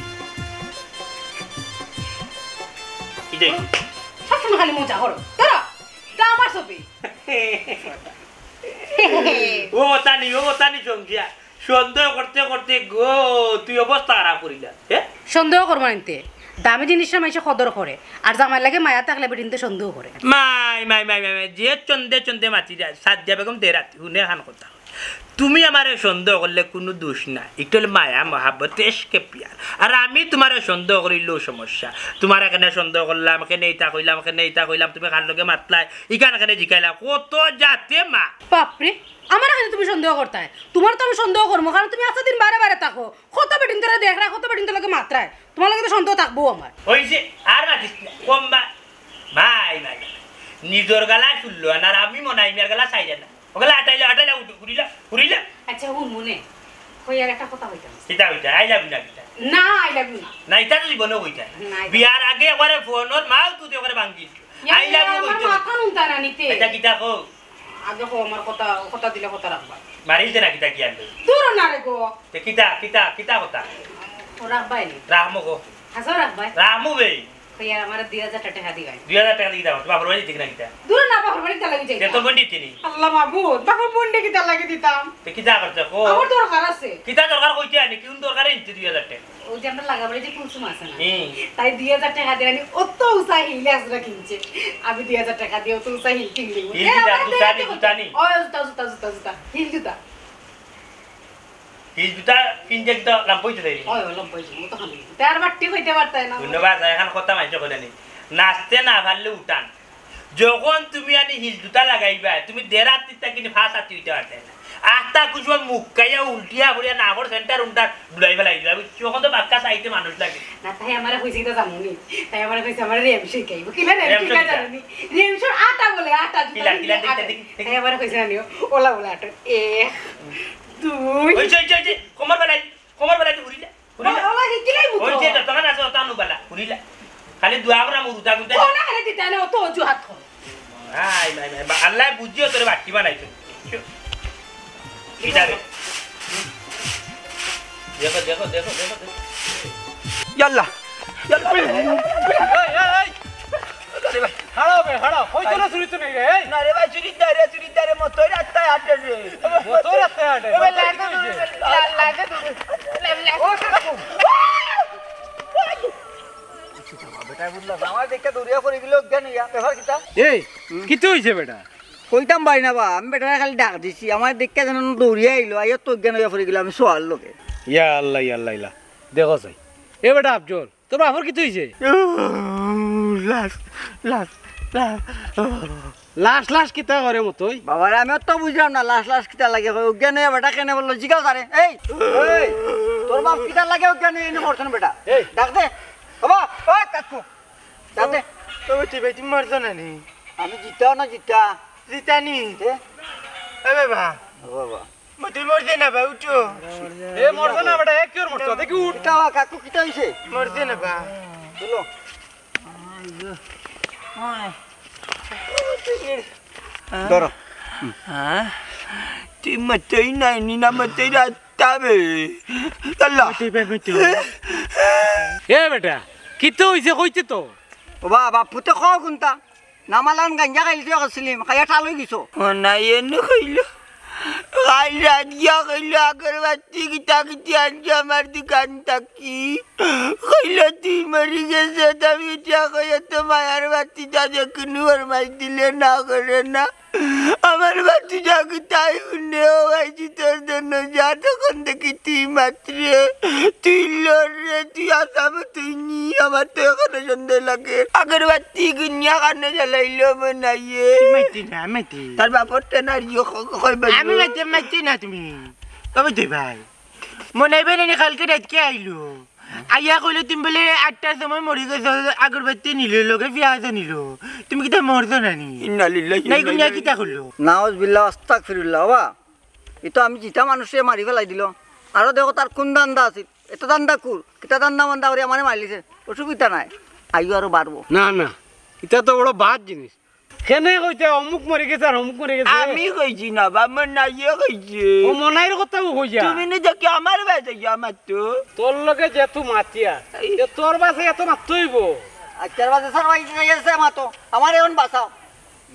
কি দেখ? সবসময় খালি মজা করো। ধরো, তা আমার ছবি। ও তানি, ও তানি সঙ্গিয়া। সন্দেহ করতে করতে গো, তুই অবস্থা খারাপ করিলা। হ্যাঁ? সন্দেহ করবো না নিতে। দামি জিনিসটা মাইনষে কদর করে। আর জামাই লাগে মায়া থাকলে বেটিন্তে সন্দেহ করে। মাই, মাই, মাই, মাই, মাই, যে চন্দে চন্দে মাতি যায়, সাদিয়া বেগম দেড় রাতি, হুনে হান কথা। তুমি আমারে সন্দেহ করলে কুনু দুষ না। ইটা অইল মায়া, মহাব্বত, এশকে পিয়ার। আর আমি তুমারে সন্দেহ করিলেও সমস্যা। তুমারে কেনে সন্দেহ করলাম, কেনে ইতা কইলাম, কেনে ইতা কইলাম, তুমি কার লগে মাতলায়, ইখান কেনে জিকাইলা, কত জাতে মা। বাপরে, আমারে কেনে তুমি সন্দেহ করতায়? তুমারে তো আমি সন্দেহ করমু, কারণ তুমি আস্তা দিন বারে বারে থাকো। কত বেটিন্তরে দেখরায়, কত বেটিন্তর লগে মাতরায়, তুমার লগে তো সন্দেহ থাকবো আমার। অইছে, আর মাতিস না, কম বা-, ভাই, ভাই, ভাই। নিজর গালা শুনলো না, আর আমি মনে হয় মিয়ার গালা চাইলে না। ওগুলা আটাইলে, আটাইলে উঠু, ঘুরিলা, ঘুরিলা। আচ্ছা, হুন মনে, কই আর একটা কথা কইতাম। কিতা কইতা? I love you না কিতা? না, I love you না। না, ইতা তো জীবনে কইতা। না, ইতা বিয়ার আগে একবারে ফোনর মাও তুই একবারে ভাঙ্গিল। ইয়া, I love you আমার কইতে। মাথা নুনতা না নিতে। এটা কিতা কও? আগে কও আমার কথা, কথা দিলে কথা রাখবা। মারিলতে না কিতা কি আনবে? দূর না রে গো। তে কিতা, কিতা, কিতা কথা? ও রাখবাই নি। রাখমু গো। হাসাও রাখবাই। রাখমু বে। কই আর আমারে দুই হাজার টেকা দিবাই। দুই হাজার টেকা দি কিতা? বাপর বাড়ি দিতে না কিতা? দূর না, বাপর বাড়ি দিতা লাগি যাই। তে তোর বোন দিতে নি? আল্লাহ মাবুদ, বাপর বোন দিতে কিতা লাগি দিতাম? তে কিতা করতে কো? আমার দরকার আছে। কিতা দরকার কইতে আনি? কোন দরকারে নিতে দুই হাজার টেকা? ওই যে আমরা লাগাবাড়ি যে কুলসুম আছে না? হুম। তাই দুই হাজার টেকা দিয়ে আনি অত উষা হিল আসরা কিনছে। আমি দুই হাজার টেকা দিয়ে অত উষা হিল কিনলি। হিল এ, জুতা, আমার জুতা নি, জুতা নি। ও, জুতা, জুতা, জুতা, জুতা। হিল জুতা। হিল জুতা কিনতে কিতা লাম্পইতে দেয়? ওই, ওই, লম্বা হয়েছে, মতো খালি। তার বাট্টি কইতে পারতায় না। ধন্যবাদ, এখন কথা মাইনষে কইলে নি। নাচতে না পারলে উঠান। যখন তুমি আনি হিল জুতা লাগাইবা, তুমি দেড় হাত তিনটা কিনে পাঁচ হাত হইতে পারতায় না। আস্তা কুসুমা মুখ খাইয়া উল্টিয়া পড়িয়া নাগর সেন্টার উন্টার ডুলাই ফেলাই দিবা, বুঝছো? তখন তো বাক্কা চাইতে মানুষ লাগে। না, তাই আমারে কইছে কিতা জানো নি? তাই আমারে কইছে আমারে রেমশো শিখাইবো। কিলা রেমশো রেমশো কিতা কিতা? জানো নি? রেমশোর আটা বলে, আটা, জুতা কিলা, কিলা, বলে দেখি, আটা। দেখি, দেখি। তাই আমারে কইছে জানিও, ওলা ওলা আটা। এক, দুই। ওই যে, ওই যে, ওই যে, কোমর বেলাই, কোমর বেলাই তো ঘুরিলা, ঘুরিলা। ওলা, ওলা, কি কিলাই মুতো? ওই যে, যতক্ষণ আছে, ততক্ষণ উবালা, ঘুরিলা। খালি দোয়া করা মুরুতা গুনতে। কোন আরে দিতা না, অত অজুহাত কর। আই, আই, আই, বা-, আল্লাহ বুঝিও তোরে বাট্টি বানাইছে। কিতারে? দেখো, দেখো, দেখো, দেখো, দেখো। ইয়াল্লা, ইয়াল্লা। এই, এই, এই। আরে ভাই। হারাও বে, হারাও। ওই তো না চুরি তো নেই রে, এই। না রে ভাই, চুরি না রে, চুরি না রে, মতই রাস্তায় হাঁটে রে। মতই রাস্তায় হাঁটে? এবার মতই লাগে কি হইছে? লা-, লাগে তো। ও কাকু। বেটা বুঝলাম, আমার দেখে দৌড়িয়া পড়ে গেল, অজ্ঞান হইয়া। ব্যাপার কিতা? এই, কিতা হইছে বেটা? কইতাম পারি না বা, আমি বেটারে খালি ডাক দিছি, আমার দেখে যেন দৌড়িয়া আইলো, আইয়া তো অজ্ঞান হইয়া পড়ে গেল, আমি সোয়াল লোকে। ইয়া আল্লাহ, ইয়া আল্লাহ, ইলা। দেখো চাই। এ বেটা আফজল, তোর বাপর কিতা হইছে? লাশ, লাশ, লাশ। লাশ, লাশ কিতা করে মতই? বাবারে, আমি অত বুঝলাম না, লাশ, লাশ কিতা লাগে? কই, অজ্ঞান হইয়া বেটা কেনে বললো? জিগাও তারে। এই, এই, তোর বাপ কিতা লাগে অজ্ঞান হইয়া এনে মরছন বেটা? এই। ডাক দে। বাবা, ওই কাকু। ডাক দে। তবে তুই ভাই, তুমি মরছো না নি? আমি জিতাও না জিতা। জিতানি? এ? এ বাবা। ও বাবা। মতই মরছে না বা, উঠো। এ মরছে না বেটা, এ কিওর মরছে? দেখি উঠ। কিতা বা কাকু, কিতা হইছে? মরছে না বা। চলো। ধরো। হ্যাঁ? তুই মতই নাই নি না মতই রাস্তা বে। আল্লাহ। এ বেটা, কিতা হইছে কইতে তো? ও বাবা, পুতে কও কোনটা? নামালান গাঞ্জা খাইল তুই করছিলি, খাইয়া ঠাল হয়ে গেছো। ও না, এনে খাইল। খাইল রাত গিয়া খাইল আগরবাতি কিতা কিতি আনছে আমার দোকান থাকি। খাইল তুই মরি গেছে, আমি ইটা খাইয়া তো মায়ার বাতি যা যে কুনু ওর মাই দিলে না করে না। আমার বাতি যা কিতাই হুনে ও আইছি তোর জন্য যা তখন দেখি তুই মাত্রে তুই লড় রে, তুই আসামে তুই নি, আমার তো এখনো সন্দেহ লাগে। আগরবাতি গুনিয়া কানে জ্বালাইলো মনাইয়ে। তুই মাইতি না, মাইতি। তার বাপর তে নারিও খ-, খ-, কইবে আমি রে। মাইতি, মাইতি না তুমি। তবে দে ভাই। মনাইবে নি কালকে রাতকে আইলো। আইয়া কইলো তুমি বলে আটটার সময় মরি গেছো, আগরবাতি নিল, লগে পিয়াজ নিল। তুমি কিতা মরছো না নি? ইন্না লিল্লাহি নাই ওয়া ইন্না কোন ইলাইহি কিতা করলো? নাউজুবিল্লাহ, আস্তাগফিরুল্লাহ, বাবা। ই তো আমি জিতা মানুষে মারি ফেলাই দিল। আরো দেখো তার কোন ধান্দা আছিল। এত ধান্দা কুর, কিতা ধান্দা মান্দা করি আমারে মারিলিছে। অসুবিধা নাই, আইও আরো বাড়বো। না, না, ইটা তো বড় বাদ জিনিস। কেনে কইতে অমুক মরি গেছে আর অমুক মরি গেছে? আমি কইছি না বা, আমার নাইয়ে কইছে। ও মনাইর কথাও কইয়া। তুমি নি দেখি আমার বাড়িত গিয়া মাততো। তোর লগে যেহেতু মাতিয়া, এই। তে তোর বাসে এত মাততে অইবো? আচ্ছা, বাসে স্যার, ভাই, ঠিক আছে, মাতো। আমার এখন বাঁচাও।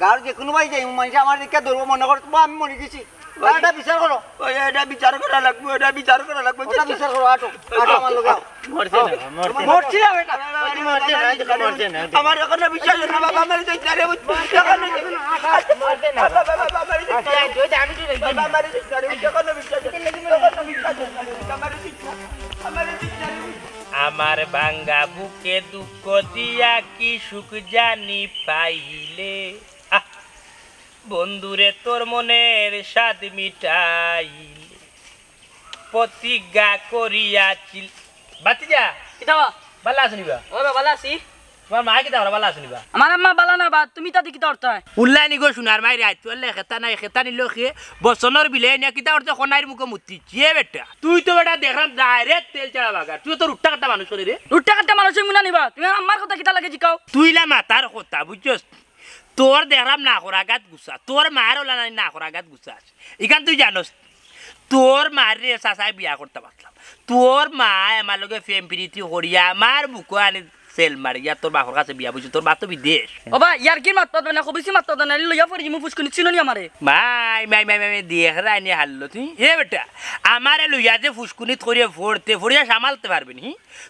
গাঁওর যে কোনো বাড়ি যাই, মানুষে আমার দিকে ধরবো, মনে করো, "বা, আমি মরি গেছি।" বা, এটা বিচার করো। ওই, এটা বিচার করা লাগবো, এটা বিচার করা লাগবো। ওটা বিচার করো, আটো, আটো আমার লগে, আও। মরছে না, মরছে না। মরছি না, বেটা। মরছে না, মরছে না। আমার এখনো বিশ্বাস হয় না, বাবা, আমার এই চারে উঠছে। এখনো মরছে না। বাবা, বাবা, বাবা, আমার এই চারে উঠছে। বাবা, আমার এই চারে উঠছে। এখনো বিশ্বাস হয় না। এখনো বিশ্বাস হয় না। আমার এই চারে উঠছে। আমার এই চারে উঠছে। আমার ভাঙ্গা বুকে দুঃখ দিয়া কি সুখ জানি পাইলে। আহ, বন্ধুরে তোর মনের স্বাদ মিটাইলে। প্রতিজ্ঞা করিয়াছিল। বাতিজা, কিতা বা? বালা আছনি বা? ও বা, বালা আছি। তোমার মা কিতা করে, বালা আছনি বা? আমার আম্মা বালা না বা, তুমি তাতে কিতা করতায়? উল্লানি গো সোনার মাই রাইত, তোর লে খেতা নাই, খেতা নিল খে, বসনর বিলে নিয়া কিতা করতে খনাইর মুখো মুতি, যে বেটা। তুই তো বেটা দেখলাম direct তেল ছাড়া বাগার, তুই তো রুট্টা কাটা মানুষ করে রে। রুট্টা কাটা মানুষ মুনা নিবা, তুমি আমার আম্মার কথা কিতা লাগে জিকাও? তুই লা মাতার কথা, বুঝছস? তোর দেখলাম না করা গাত গুছা, তোর মার ওলা নাই না করা গাত গুছা আছে। ইখান তুই জানোস, তোর মার রে চাচায় বিয়া করতে পারলাম। তোর মা আমার লগে প্রেম প্রীতি করিয়া আমার বুকো আনি সেল মারিয়া তোর বাপর কাছে বিয়া বইছে, তোর বাপ তো বিদেশ। ও বা, ইয়ার কি মাত পাতবে না, কবিছি মাত পাতবে না, লইয়া পড়ি মু ফুসকুনি চিনো নি আমারে। মাই, মাই, মাই, মাই, মাই, দেখ রাইনি হারলো তুই। এ বেটা, আমারে লইয়া যে ফুসকুনিত করিয়া পড়তে, পড়িয়া সামালতে পারবি নি?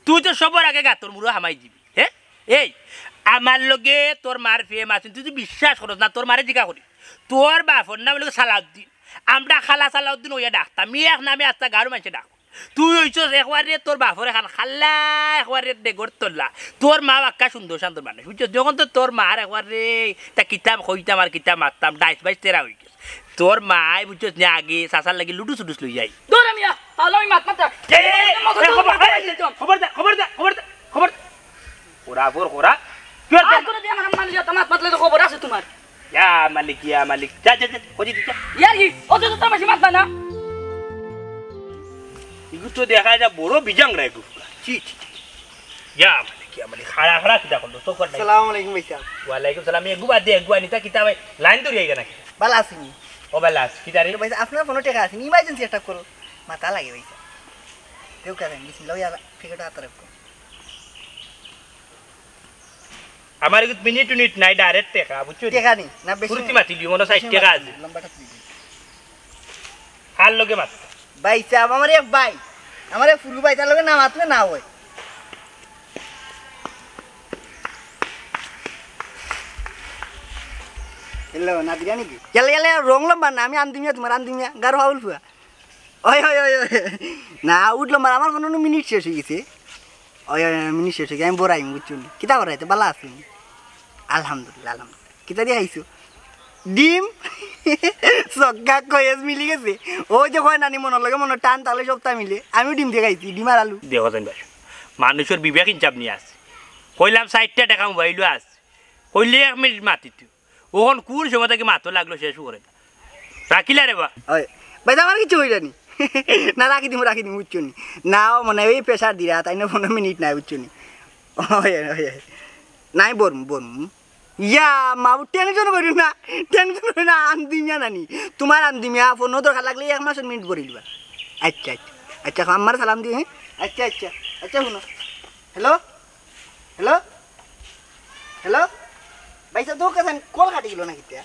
তুই তো সবর আগে গাতর মুড়ো হামাই দিবি, হ্যাঁ? এই, আমার লগে তোর মার প্রেম আছে, তুই তো বিশ্বাস করস না, তোর মারে জিকা করি। তোর বাপর নাম লগে সালাউদ্দিন, আমরা খালা সালাউদ্দিন ওইয়া ডাকতাম, ই এক নামে আস্তা গাঁওর মানষে ডাক। তুই অইছস একবারে তোর বাপর এখান খাল্লা, একবারে ডেগর তল্লা। তোর মা বাক্কা সুন্দর শান্তর মানুষ, বুঝছস? যখন তো তোর মার একবারে তা কিতাব কইতাম আর কিতাব মারতাম, ডাইস বাইস তেরা অই গেছে। তোর মায় বুঝছস নি আগে চাচার লাগি লুডুস উডুস লই যাই। দৌড় আমি আ-, তাহলে আমি মাত মারতাম। এই, এই, এই, এই, খবর, এই, এই, খবর দে, খবর দে, খবর দে, খবর দে। খোরা, ফোর, খোরা। কি আর আর দে? কোনো দিন আমার মালিক মাত মাতলে তো খবর আছে তোমার। ইয়া মালিক, ইয়া মালিক। যা, যা, যা, খোঁজি দি, যা। ইয়ার কি? ও তো তোর বেশি মাতবা না। ইগু তো দেখা যায় বড় বিজাং রে ইগু। ছি, ছি, ছি। ইয়া মালিক, ইয়া মালিক। খাড়া, খাড়া কিতা করলো? তো কর নাই। আসসালামু আলাইকুম ভাইসাব। ওয়ালাইকুম সালাম। এগু বাদ দে, এগু আনিতা কিতা ভাই? লাইন ধরি আইগা নাকি? বালা আছি নি? ও বালা আছি। কিতা রে? ভাইসাব, আপনার ফোনো টেকা আছে নি? Emergency একটা করো। মাথা লাগে ভাইসাব। কেউ কারেন, বিসমিল্লাহ, ইয়া, টিকিট হাতে রাখো। আমার এগুত মিনিট টিনিট নাই, direct টেকা, বুঝছো নি? টেকা নি, না বেশি ফুর্তি নাই। মাতিলি, মনে হয় ষাইট বেশি টেকা মাতিলি, আছে। লম্বাটা তুলি দিন। আর লগে মাত। ভাইসাব, আমার এক ভাই, আমার এক ফুলু ভাই, তার লগে না মাতলে না হয়। হ্যালো, নাদিরা নাকি? ইয়ালে, ইয়ালে, রং লম্বা না, আমি আন্দিমিয়া, তোমার আন্দিমিয়া, গারো হাউল ফুয়া। ওই, ওই, ওই, ওই। না, উঠলো মার, আমার ফোনো মিনিট শেষ অই গেছে। ওই, ওই, ওই, মিনিট শেষ অই গেছে, আমি বড়াইমু, বুঝছো নি? কিতা করাইতে, বালা আছি। আলহামদুলিল্লাহ, আলহামদুলিল্লাহ। কিতা দিয়া খাইছো? ডিম? সক্কা কয়েস মিলি গেছে। ওই যে কয় নানি মনর লগে মনর টান, তাহলে সবতা মিলে। আমিও ডিম দিয়া খাইছি, ডিম আর আলু। দেখো যেন ভাই, মানুষর বিবেক ইনসাফ নি আছে। কইলাম ষাইটটা টেকা মোবাইলো আছে। কইলে এক মিনিট মাতিতো। অখন কুন সময় থাকি মাতো লাগলো শেষ করে। রাখিলা রে বা। ওই, ভাই, আমার কিছু অইলো নি। না, রাখি দিমু, রাখি দিমু, বুঝছো নি? না, ও মনে হয় ওই pressure দিরা, তাই না, পনেরো মিনিট নাই, বুঝছো নি? ওই, ওই, ওই। নাই, বরমু, বরমু। ইয়া, মা, tension করিও না, tension করিও না, আন্দিমিয়া নানি। তোমার আন্দিমিয়া, ফোনো দরকার লাগলে এক মাসর মিনিট ভরি দিবা। আচ্ছা, আচ্ছা। আচ্ছা, আম্মারে সালাম দিও, হ্যাঁ? আচ্ছা, আচ্ছা। আচ্ছা, হুনো। হ্যালো? হ্যালো? হ্যালো? ভাইসাব, তো কাছেন কল কাটি গেল না কিতা?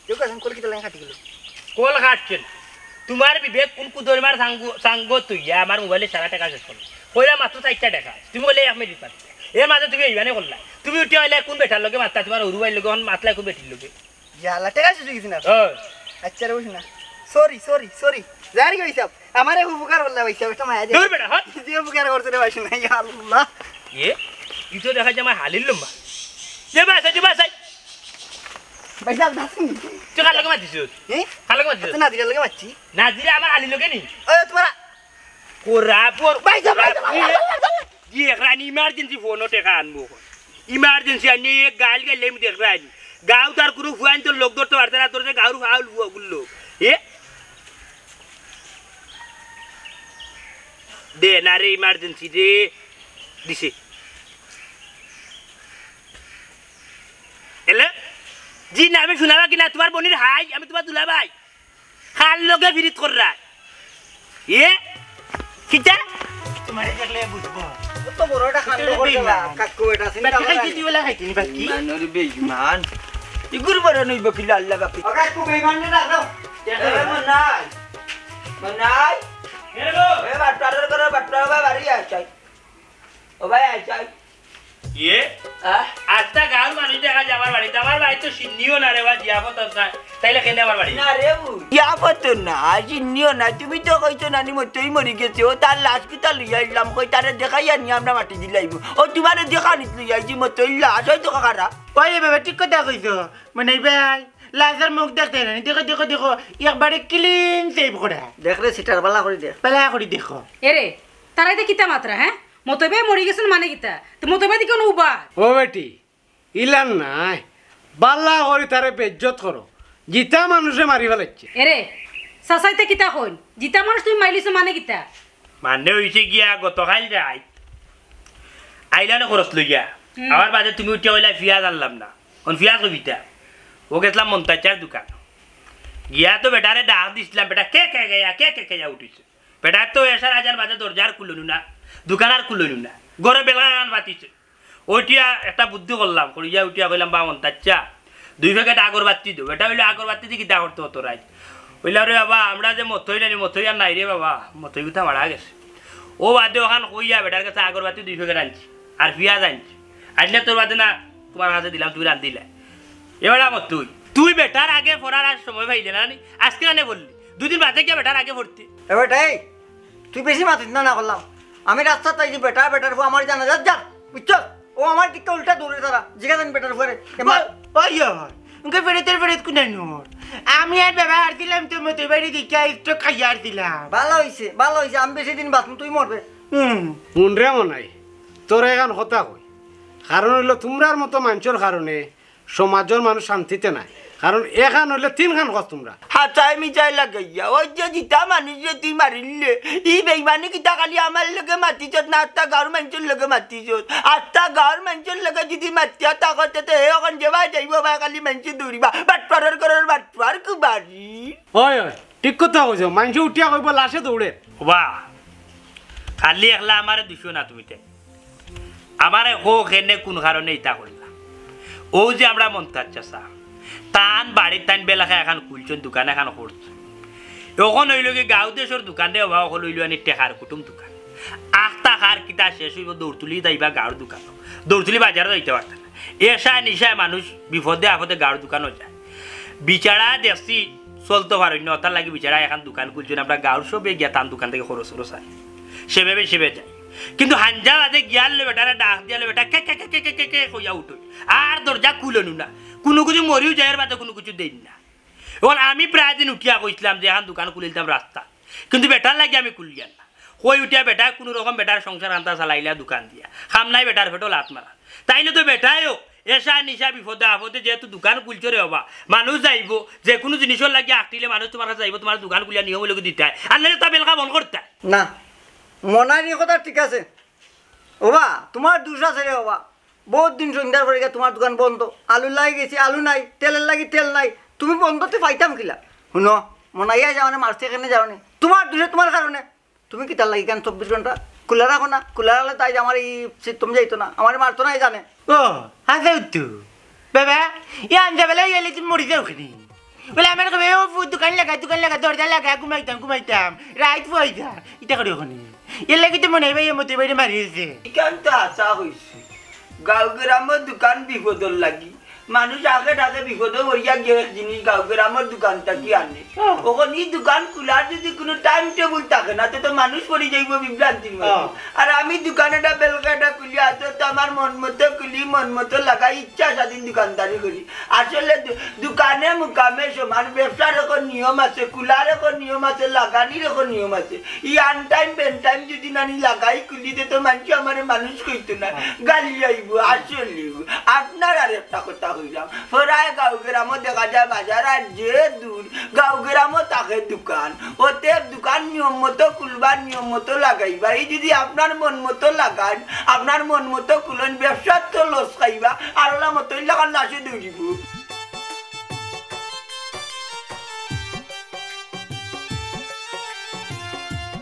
তো কাছেন কল কিতা লাইন কাটি গেল? কল কাটছে না। তোমার বিবেক কোন কুদরিমার সাঙ্গ, সাঙ্গ তুই? আমার মোবাইলে সারা টেকা শেষ করলো। কইলা মাত্র চাইরটা টেকা। তুমি কইলে এক মিনিট মাত্র। এর মাঝে তুমি এইবানে করলা। তুমি উঠে আইলা কোন বেটার লগে মাতলা, তোমার হুরু ভাইর লগে, অখন মাতলা কোন বেটির লগে? ইয়া আল্লাহ, টেকা শেষ অই গেছে না? হ্যাঁ। আচ্ছা রে, বসো না। Sorry, sorry, sorry। যার কি ভাইসাব? আমারে উপকার করলা ভাইসাব, একটা মায়া দে। দূর বেটা, হট। যে উপকার করছে রে ভাইসাব, ইয়া আল্লাহ। এ, ই তো দেখা যায় আমার হালির লম্বা। দে ভাই, দে ভাই, দে। ভাইসাব, দাসনি। তুই কার লগে মাতিস? হ্যাঁ? কার লগে মাতিস? আচ্ছা, নাদিরার লগে মাতছি। নাদিরা আমার হালির লগে নি? ওই, তোমার কোরা পর ভাইসাব, ভাইসাব, ভাইসাব, ভাইসাব। ই একরানি emergency ফোনো টেকা আনবো। Emergency আনি এক গাইল গাইলে আমি দেখরানি। গাঁও তার কোনো ফুয়াইন তোর লোক ধরতে পারতে না, তোর যে গাঁওর ফাউল ফুয়াগুলো। এ? দে না রে, emergency রে। দিছে। এলে? শোনাবা কিনা, তোমার বইনর হাই, আমি তোমার দুলাভাই। কার লগে ফিরিত কররায়? এ? কিতা? তোমারে দেখলে বুঝবো। ও তো বড় একটা কাণ্ড এটা করছে না, বেইমান। কাকু এটা চিন্তা বাকি করে খাইতে নাই। দিও, লা খাইতে নি বাকি? বেইমান ওরে বেইমান। ইগুর বড় নইব কি আল্লাহ বাকি। ও কাকু বেইমান না, রাখো। এ, মনাই। মনাই। এ বাট্টারের ঘরে বাট্টার বাবা বাড়ি আয় চাই। ও ভাই, আয় চাই। ইয়ে? আহ? আস্তা গাঁওর মানুষ দেখা যায় আমার বাড়িত। আমার বাড়িত তো শিন্নিও না রে বা, জিয়াফত না। তাইলে কেনে আমার বাড়ি? না রে বু, জিয়াফত না, শিন্নিও না। তুমি তো কইছো নানি মতই মরি গেছে। ও তার লাশ কিতা লইয়া আইলাম, কই তারে দেখাইয়া নি আমরা মাটি দিলাইমু। ও তোমারে দেখানিত লইয়া আইছি মতই লাশ, ওই তো কাকারা। ওই বাবা, ঠিক কথা কইছো। মানে ভাই, লাশের মুখ দেখতে না, দেখো, দেখো, দেখো, একবারে clean shave করা। দেখ রে, সিটার বালা করি দেখ। বালা করি দেখো। এরে, তারা ইতা কিতা মাতরা, হ্যাঁ? মতই ভাই মরি গেছইন মানে কিতা? তো মতই ভাই দেখি কোনো উবা। ও বেটি, ইলান নায়, বালা করি তারে বেইজ্জত করো, জিতা মানুষে মারি ফেলাইছে। এরে, চাচাইতে কিতা কইন? জিতা মানুষ তুমি মারিলিছো মানে কিতা? মানে অইছে গিয়া গতকাইল রাইত আইলানো খরচ লইয়া, হুম। আমার বাদে তুমি উঠিয়া কইলা পিয়াজ আনলাম না, অন পিয়াজ কবিতা, ও গেছলাম মন্তাচার দোকান, গিয়া তো বেটারে ডাক দিছলাম, বেটা কে কে গেয়া, কে কে গেয়া উঠিছে। বেটার তো এশার আজান বাদে দরজা আর খুলইন না, দোকান আর খুলইন না, ঘরে বেলা আন বাতিছে। উঠিয়া একটা বুদ্ধি করলাম, করিয়া উঠিয়া কইলাম, "বা মন্তাচ্চা, দুই প্যাকেট আগরবাতি দেও।" বেটা কইলো, "আগরবাতি দি কিতা করতে অত রাইত?" কইলাম, "রে বাবা, আমরা যে মতই নানি, মতই আর নাই রে বাবা, মতই গুতা মারা গেছে।" ও বাদে ওখান কইয়া বেটার গেছে আগরবাতি দুই প্যাকেট আনছি, আর পিয়াজ আনছি, আনলে তোর বাদে না তোমার কাছে দিলাম, তুমি রান্ধিলায়। এবার আমার তুই, তুই বেটার আগে পড়ার আর সময় পাইলে না নি, আজকে আনে বললি, দুদিন বাদে গিয়া বেটার আগে পড়তে। এ বেটা, এই, তুই বেশি মাতিস না, না করলাম। আমি রাস্তাত আইছি, বেটা, বেটার ফুয়া আমার জানা যার, যার, বুঝছস? ও আমার দিকে উল্টা দৌড়ে তারা, জিজ্ঞাসা বেটার ফুয়ারে। এ মা- ওই, ওই, ওই, ওকে ফেরতের ফেরত কোনায় নোর। আমি আর বাবা আর দিলাম তো মতো বাড়ি দিকে আইতো খাইয়া আর দিলাম। ভালো হইছে, ভালো হইছে, আমি বেশি দিন বাঁচবো, তুই মরবে। হুম। হুন রে মনাই, তোর এখন কথা কই, কারণ হইলো তোমরার মতো মানুষের কারণে সমাজর মানুষ শান্তিতে নাই, কারণ এখান হইলে তিনখান খরচ তোমরা। হাতায় মিঠাই লাগাইয়া, ওই যে জিতা মানুষ যে তুই মারিলে, ই বেইমানি কিতা খালি আমার লগে মাতিছত না, আস্তা গাঁওর মানুষর লগে মাতিছত? আস্তা গাঁওর মানুষর লগে যদি মাতিয়া তা করতে তো হে অখন যেবায় যাইবো ভাই খালি মানুষে দৌড়িবা, বাটপারর ঘরর বাটপার কুবারি। ওই, ওই, ঠিক কথা কইছো, মানুষে উঠিয়া কইবো লাশে দৌড়ে। ওবা, খালি একলা আমারে দুষো না তুমি তে। আমারে কও কেনে কোন কারণে ইতা করলা? ও যে আমরা মন্তাজ চাচা, তান বাড়িত তান বেলাখায় এখান খুলছইন, দোকান এখান করছইন। অখন অইলো কি গাঁও দেশর দোকান রে বাবা, অখন অইলো আনি টেকার কুটুম দোকান। আখতা খার কিতা শেষ অইবো, দৌড়তুলি যাইবা গাঁওর দোকানো, দৌড়তুলি বাজারো যাইতা পারতা না। এশা নিশায় মানুষ বিপদে আপদে গাঁওর দোকানো যায়। বিচারা দেখছি চলতো পারইন না, অতার লাগি বিচারা এখান দোকান খুলছইন, আমরা গাঁওর সবে গিয়া তান দোকান থাকি খরচ খরচ আনি, সেভাবে সেভাবে যাই। কিন্তু হাঞ্জা বাদে গিয়ার লগে বেটারে ডাক দিয়ার লগে বেটা কে কে কে কে কে কে কে কইয়া উঠইন, আর দরজা খুলইন না, কুনু কিছু মরিও যাইয়ার বাদে কুনু কিছু দেইন না। অখন আমি প্রায় দিন উঠিয়া কইছলাম যে এখান দোকান খুলিলতাম রাস্তা, কিন্তু বেটার লাগি আমি খুলিয়ার না। কই উঠিয়া বেটায় কুনু রকম বেটার সংসার আনতা চালাইলা দোকান দিয়া, কাম নাই বেটার পেটো লাত মারা। তাইলে তো বেটায়ও এশা নিশা বিপদে আপদে যেহেতু দোকান খুলছো রে বাবা, মানুষ যাইবো, যে কুনু জিনিসর লাগি আখটিলে মানুষ তোমার কাছে যাইবো, তোমার দোকান খুলিয়া নিয়ম অইলো দিতায়, আর নাইলে তা বেলকা বন্ধ করতায়। না, মনাইর কথা ঠিক আছে। ওবা, তোমার দুষ আছে রে বাবা। বহুত দিন সন্ধ্যার পরে গিয়া তোমার দোকান বন্ধ। আলুর লাগি গেছি, আলু নাই, তেলর লাগি তেল নাই। তুমি বন্ধতে পাইতাম কিলা? হুনো, মনাইয়া যাওনে মারছে কেনে যাওনে? তোমার দুষে, তোমার কারণে। তুমি কিতার লাগি কেন চব্বিশ ঘন্টা খোলা রাখো না? খোলা রাখলে তাই যে আমার এই সিস্টেম যাইতো না, আমার মারতো না, এই জানে। ও, হাসে উত্তু। বাবা, ই আঞ্জা বেলা ইয়ালে তুমি মরি যাও কেনে? বলে আমার কবে, "ও ফু, দোকান লাগা, দোকান লাগা, দরজা লাগা, ঘুমাইতাম, ঘুমাইতাম, রাইত পয়সা।" ইটা করে ওখানে। এর লাগি তো মনে হয় ভাই, মতো বাইরে মারি হয়েছে। ইখান তো আশা হইছে। গাঁও গ্রামর দোকান বিপদর লাগি। মানুষ আগে ডাকে বিপদে পড়িয়া গিয়ে এক জিনিস গাঁও গ্রামর দোকান থাকি আনে। হ্যাঁ। ওখানে ই দোকান খোলার যদি কোনো টাইম টেবিল থাকে না, তো, তো মানুষ পড়ি যাইব বিভ্রান্তির মধ্যে। হ্যাঁ। আর আমি দোকান এটা বেলকা এটা খুলি, আছে তো আমার মন মতো খুলি, মন মতো লাগাই, ইচ্ছা স্বাধীন দোকানদারি করি। আসলে দো-, দোকানে মুকামে সমান, ব্যবসার এখন নিয়ম আছে, খোলার এখন নিয়ম আছে, লাগানির এখন নিয়ম আছে। ই আনটাইম বেনটাইম যদি নানি লাগাই খুলি দে তো মানুষ আমারে মানুষ কইতো না, হ্যাঁ। গালি আইব। আসলে আপনার আর একটা কথা কইলাম, প্রায় গাঁও গ্রামও দেখা যায় বাজার আর যে দূর, গাঁও গ্রামও থাকে দোকান। অতএব দোকান নিয়ম মতো খুলবা, নিয়ম মতো লাগাইবা। এই যদি আপনার মন মতো লাগান, আপনার মন মতো খুলন, ব্যবসার তো লস খাইবা, আর ওলা মতো লাগান লাশে দৌড়িব।